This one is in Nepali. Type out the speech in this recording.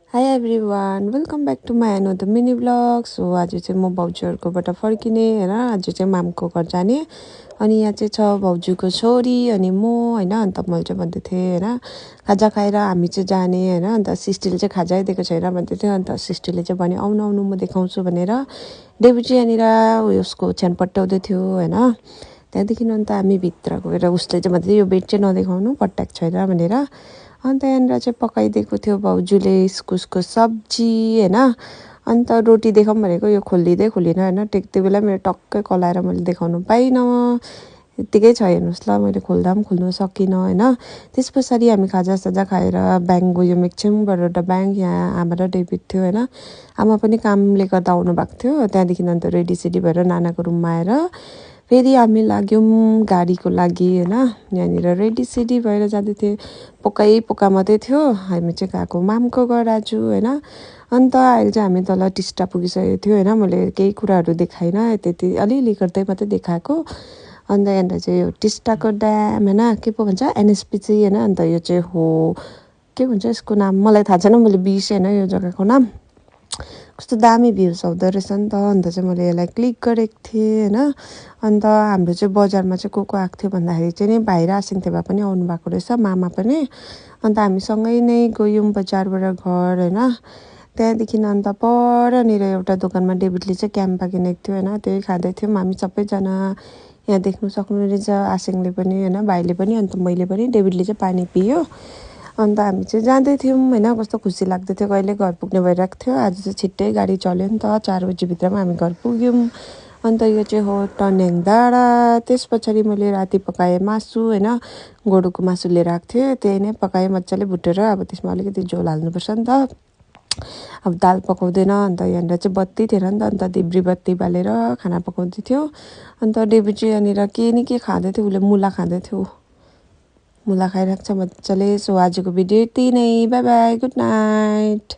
High everyone welcome back to my another mini blog. So आज चाहिँ म भाउजूहरूकोबाट फर्किने होइन। आज चाहिँ मामको घर जाने अनि यहाँ चाहिँ छ भाउजूको छोरी अनि म होइन। अन्त मैले चाहिँ भन्दै थिएँ होइन खाजा खाएर हामी चाहिँ जाने होइन। अन्त सिस्टरले चाहिँ खाजै दिएको छैन भन्दै थियो। अन्त सिस्टरले चाहिँ भन्यो आउनु आउनु म देखाउँछु भनेर डेबी चाहिँ यहाँनिर उसको ओछ्यान पट्याउँदै थियो होइन। त्यहाँदेखि अन्त हामी भित्र गएर उसले चाहिँ भन्दै यो बेड चाहिँ नदेखाउनु पट्याएको छैन भनेर। अन्त यहाँनिर चाहिँ पकाइदिएको थियो भाउजूले इस्कुसको सब्जी होइन। अन्त रोटी देखाउँ भनेको यो खोलिँदै खोलिनँ होइन। त्यति बेला मेरो टक्कै कलाएर मैले देखाउनु पाइनँ। यत्तिकै छ हेर्नुहोस् ल, मैले खोल्दा पनि खोल्नु सकिनँ होइन। त्यस पछाडि हामी खाजासाजा खाएर ब्याङ्क गयौँ एकछिनबाट एउटा ब्याङ्क। यहाँ आमा र डेभिड थियो होइन। आमा पनि कामले गर्दा आउनुभएको थियो। त्यहाँदेखि अन्त रेडीसेडी भएर नानाको रुममा आएर फेरि हामी लाग्यौँ गाडीको लागि होइन। यहाँनिर रेडीसेडी भएर जाँदै थिएँ। पोका मात्रै थियो। हामी चाहिँ गएको मामको घर आज होइन। अन्त अहिले चाहिँ हामी तल टिस्टा पुगिसकेको थियो होइन। मैले केही कुराहरू देखाइनँ, त्यति अलिअलि गर्दै मात्रै देखाएको। अन्त यहाँनिर चाहिँ यो टिस्टाको ड्याम होइन, के पो भन्छ एनएसपिसी होइन। अन्त यो चाहिँ हो के भन्छ यसको नाम मलाई थाहा छैन, मैले बिर्सेँ होइन यो जग्गाको नाम। कस्तो दामी भ्युज आउँदो रहेछ नि त। अन्त चाहिँ मैले यसलाई क्लिक गरेको थिएँ होइन। अन्त हाम्रो चाहिँ बजारमा चाहिँ को आएको थियो भन्दाखेरि चाहिँ नि भाइ र आसिङथेबा पनि आउनुभएको रहेछ, मामा पनि। अन्त हामी सँगै नै गयौँ बजारबाट घर होइन। त्यहाँदेखि अन्त परनिर एउटा दोकानमा डेभिडले चाहिँ क्याम्पा किनेको थियो होइन। त्यही खाँदै थियौँ हामी सबैजना। यहाँ देख्नु सक्नुहुनेछ आसिङले पनि होइन, भाइले पनि अन्त मैले पनि। डेभिडले चाहिँ पानी पियो। अन्त हामी चाहिँ जाँदै थियौँ होइन। कस्तो खुसी लाग्दै थियो, कहिले घर पुग्ने भइरहेको थियो। आज चाहिँ छिट्टै गाडी चल्यो नि त, 4 बजीभित्रमा हामी घर पुग्यौँ। अन्त यो चाहिँ हो टन्याङ डाँडा। त्यस पछाडि मैले राति पकाएँ मासु होइन। गोरुको मासु लिएर आएको थिएँ, त्यही नै पकाएँ मजाले भुटेर। अब त्यसमा अलिकति झोल हाल्नुपर्छ नि त। अब दाल पकाउँदैन। अन्त यहाँनिर चाहिँ बत्ती थिएन नि त। अन्त धिब्री बत्ती बालेर खाना पकाउँदै थियो। अन्त डेबी चाहिँ यहाँनिर के न के खाँदै थियो, उसले मुला खाँदै थियो। मुला खाइरहेको छ मजाले। सो आजको भिडियो यति नै, बाई बाई, गुड नाइट।